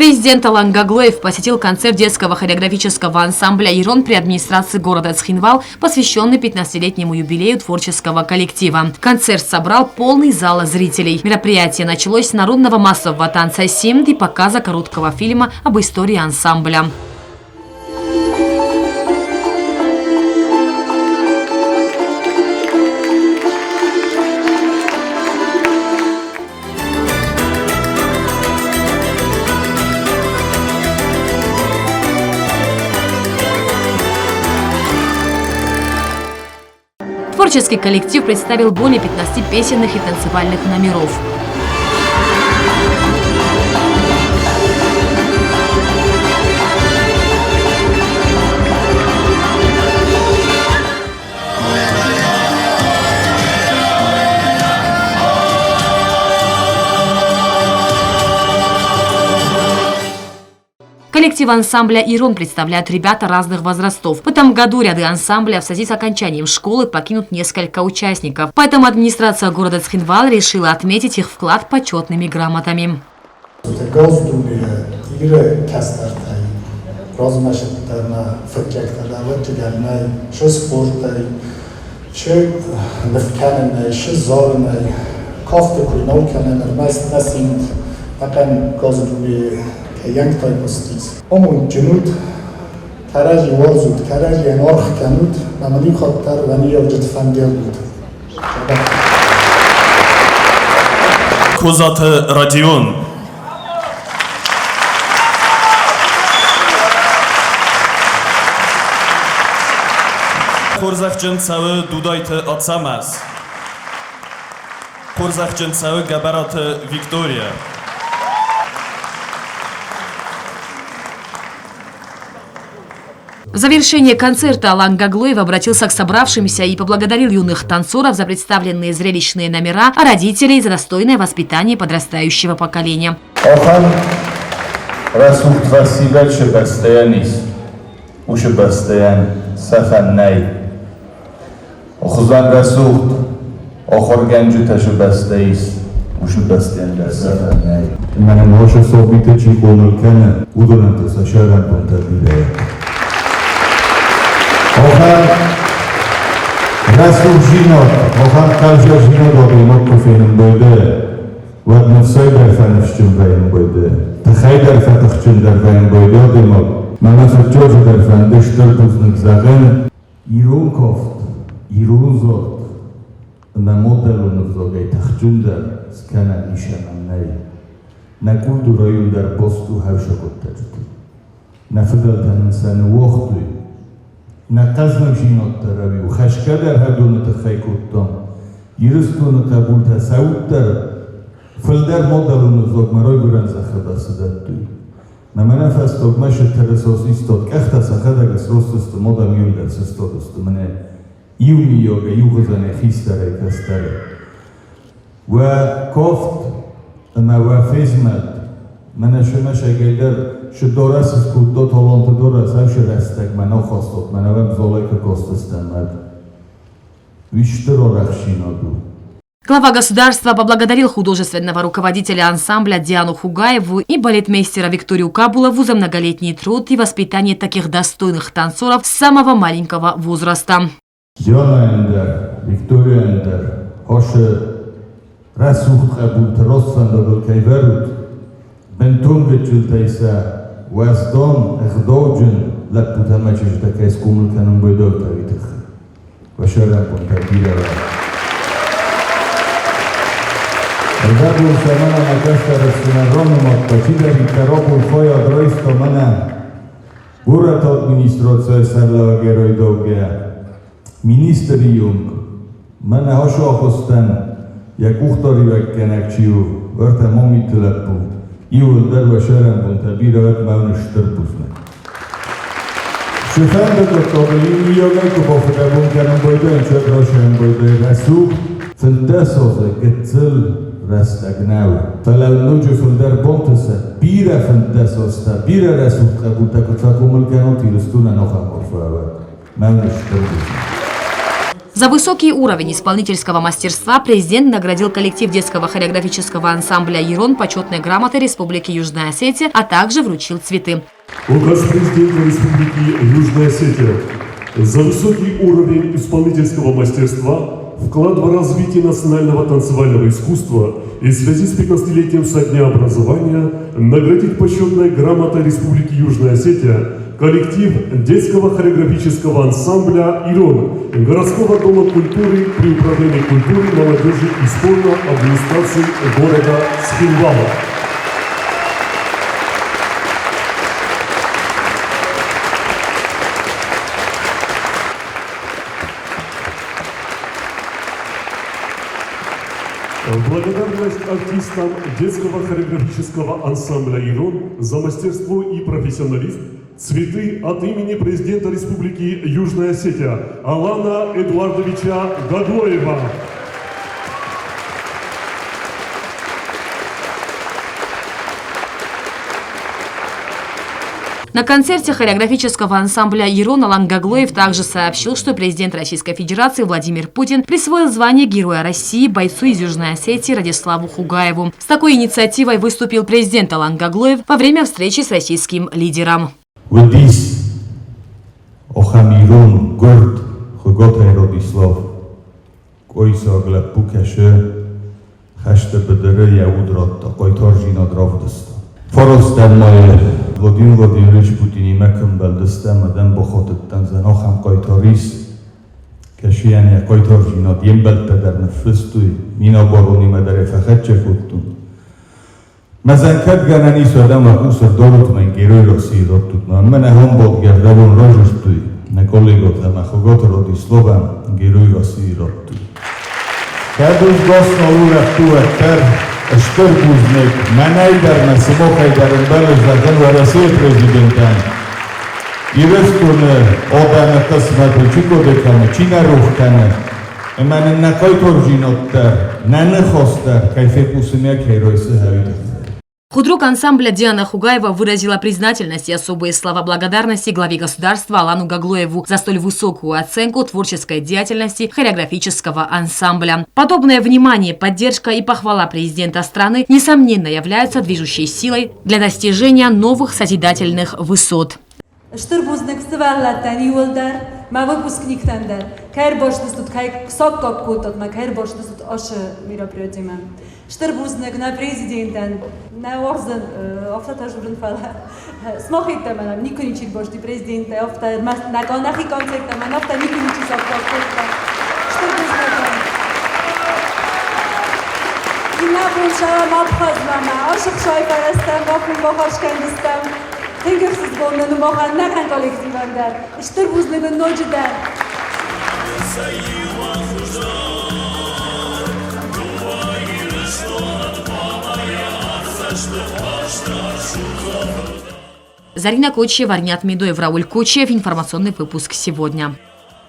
Президент Алан Гаглоев посетил концерт детского хореографического ансамбля «Ирон» при администрации города Цхинвал, посвященный 15-летнему юбилею творческого коллектива. Концерт собрал полный зал зрителей. Мероприятие началось с народного массового танца «Симд» и показа короткого фильма об истории ансамбля. Творческий коллектив представил более 15 песенных и танцевальных номеров. Коллектив ансамбля «Ирон» представляют ребята разных возрастов. В этом году ряды ансамбля в связи с окончанием школы покинут несколько участников. Поэтому администрация города Цхинвал решила отметить их вклад почетными грамотами. Козаты Родион. Хорзӕхджын цӕуы Дудайты Ацӕмӕз. Хорзӕхджын цӕуы Гӕбӕраты Виктория. В завершение концерта Алан Гаглоев обратился к собравшимся и поблагодарил юных танцоров за представленные зрелищные номера, а родителей за достойное воспитание подрастающего поколения. Ахӕм рӕсугъд фӕсивӕд цы бӕстӕйӕн ис, уыцы бӕстӕйӕн сӕфӕн нӕй. Хуызӕн рӕсугъд ахуыргӕнджытӕ цы бӕстӕ ис, уыцы бӕстӕйӕн дӕр сӕфӕн нӕй. Мӕнӕ ноджы сабиты чи хъомыл кӕны, уыдонӕн та сӕ сӕрӕнбонтӕ бирӕ. Ахӕм рӕсугъддзинад, ахӕм хъӕлдзӕгдзинад адӕймаг куы фенын байдайа, уӕд ныфсӕй дӕр фӕныфсджын вӕййын байдайы, тыхӕй дӕр фӕтыхджындӕр вӕййын байдайы адӕймаг. Мӕнӕ фыццаджы дӕр фӕнды стыр бузныг зӕгъын ирон кафт, ирон зард ӕмӕ мадӕлон ӕвзагӕй тыхджындӕр скӕнӕн ис ӕмӕ нӕй. Нӕ культурӕйыл дӕр баст у хӕрзхъуыддӕджыты. Нӕ фыдӕлтӕ нын сӕ ныууагътой. Нӕ хъӕздыгдзинад дӕр ӕви хӕсгӕ дӕр хӕдоны тыххӕй кодтам. Ирыстоны хъӕбултӕ сӕ уддӕр фылдӕр мадӕлон ӕвзагмӕ райгуырӕн зӕххы бӕрцы дӕттой. Нӕ мӕнӕ фӕстагмӕ сытӕры систад, къӕхтӕ сӕхӕдӕг сростысты, мадӕм иуылдӕр сыстадысты. Мӕнӕ иумийагӕй, иугъуызӕнӕй хистӕрӕй, кӕстӕрӕй. Уӕ кафт ӕмӕ уӕ фезмӕлд мӕнӕ сымӕсӕгӕй дӕр шы дарӕс скодта таланты дарӕс, ӕвшы рӕстӕгмӕ нӕ хастат, мӕнӕ уӕм залӕй куы кастыстӕм, уӕд. Уый стыр арӕхсинаг у. Глава государства поблагодарил художественного руководителя ансамбля Диану Хугаеву и балетмейстера Викторию Кабулову за многолетний труд и воспитание таких достойных танцоров с самого маленького возраста. Дианӕйӕн дӕр, Викторияйӕн дӕр хӕсы рӕсугъд хъӕбулты рӕствӕндагыл кӕй вӕрут, бынтон гыццылтӕй сӕ уӕздан, ӕгъдауджын лӕппутӕ ӕмӕ чызджытӕ кӕй схъомыл кӕнын байдайдта, уый тыххӕй. Уӕ сӕрӕнбонтӕ бирӕ уӕд. Ӕрдӕбон сӕ мӕнӕ мӕ кӕстӕр ӕфсымӕр ранымадта, чидӕриддӕр абон хайад райста мӕнӕ Горӕты администрацийы сӕргълӕууӕгӕй райдаугӕ министры онг мӕнӕ асахуыстӕн йӕ къухдариуӕггӕнӕг чи у, уӕртӕ Мамиты лӕппу, иуылдӕр уӕ сӕрӕнбонтӕ бирӕ уӕд мӕ уын стыр бузныг. Цыфӕнды хъуыддагыл иумиагӕй куы бафыдӕбон кӕнын байдайын, уӕд расайын байдайы рӕсугъд, 15 азы гыццыл рӕстӕг нӕу, фӕлӕ ноджы фылдӕр бантысы бирӕ 15 азтӕ, бирӕ рӕсугъд хъӕбултӕ куыд фӕхъомыл кӕнут Ирыстонӕн ахӕм арфӕ уӕд. Мӕн стыр бузныг. За высокий уровень исполнительского мастерства президент наградил коллектив детского хореографического ансамбля «Ирон» почетной грамотой Республики Южная Осетия, а также вручил цветы. Указ президента Республики Южная Осетия. За высокий уровень исполнительского мастерства, вклад в развитие национального танцевального искусства и в связи с 15-летием со дня образования наградить почетной грамотой Республики Южная Осетия коллектив детского хореографического ансамбля «Ирон» городского дома культуры при управлении культуры, молодежи и спорта администрации города Цхинвала. Благодарность артистам детского хореографического ансамбля «Ирон» за мастерство и профессионализм. Цветы от имени президента Республики Южная Осетия Алана Эдуардовича Гаглоева. На концерте хореографического ансамбля «Ирон» Алан Гаглоев также сообщил, что президент Российской Федерации Владимир Путин присвоил звание Героя России бойцу из Южной Осетии Радиславу Хугаеву. С такой инициативой выступил президент Алан Гаглоев во время встречи с российским лидером. Уыдис ахӕм ирон гуырд Хугаты Радислав. Къоисаг лӕппу кӕсы хӕсты быдыры йӕ уд радта, хъайтардзинад равдыста. Фарастӕм майы Владимир Владимирович Путинимӕ куы ӕмбӕлдыстӕм, адӕм бахатыдтӕн зӕн ахӕм хъайтар ис, кӕсыйӕн йӕ хъайтардзинад йе мбӕлттӕ дӕр ныффыстой, Миноборонимӕ дӕр ӕй фӕхӕццӕ кодтон. Мӕзӕн кӕд гӕнӕн ис, уӕд ӕм хъус ӕрдарут мӕн Герой России раттут мӕ. Мӕнӕ ӕмбӕлгӕ рагон разырдтой нӕ коллегатӕ ӕмӕ Хуыгаты Радиславӕн Герой России радтой. Кӕд ус гасна улӕфт у, уӕддӕр стыр бузныг мӕнӕй дӕр мӕ сымахӕй дӕр ӕмбӕлы зӕгъын Уӕрӕсейы президентӕн. Ирыстоны адӕмы хъысмӕтыл чи хъуыды кӕны, чи нӕ рох кӕны, ӕмӕ нын нӕ хъайтардзинад дӕр, нӕ ныхас дӕр кӕй фехъусын йӕ кӕй райсы, уый тыххӕй. Худрук ансамбля Диана Хугаева выразила признательность и особые слова благодарности главе государства Алану Гаглоеву за столь высокую оценку творческой деятельности хореографического ансамбля. Подобное внимание, поддержка и похвала президента страны, несомненно, являются движущей силой для достижения новых созидательных высот. Стыр бузныг сывӕллӕттӕн иууылдӕр, мӕ выпускниктӕн дӕр, кӕй ӕрбацыдыстут, кӕй саккаг кодтат мӕ, кӕй ӕрбацыдыстут ацы мероприятимӕ. Стыр бузныг нӕ президентӕн, нӕ уарзын афтӕ дзурын, фӕлӕ сымах йеддӕмӕ нӕм никуы ничи ӕрбацыди президенттӕй, афтӕ ӕрмӕст нӕхи концерттӕм афтӕ никуы ничи саккаг кодта. Стыр бузныг. Иннӕ бон сӕм Абхазмӕ мӕ асыхсай фӕрӕзтӕм, бахуым бахас кӕндзыстӕм. Тынг ӕхсызгон нын у махӕн нӕхӕн коллективӕн дӕр. Стыр бузныг ын ноджыдӕр. Зарина Кочиева, Арнят Медоев, Рауль Кочиев. Информационный выпуск сегодня.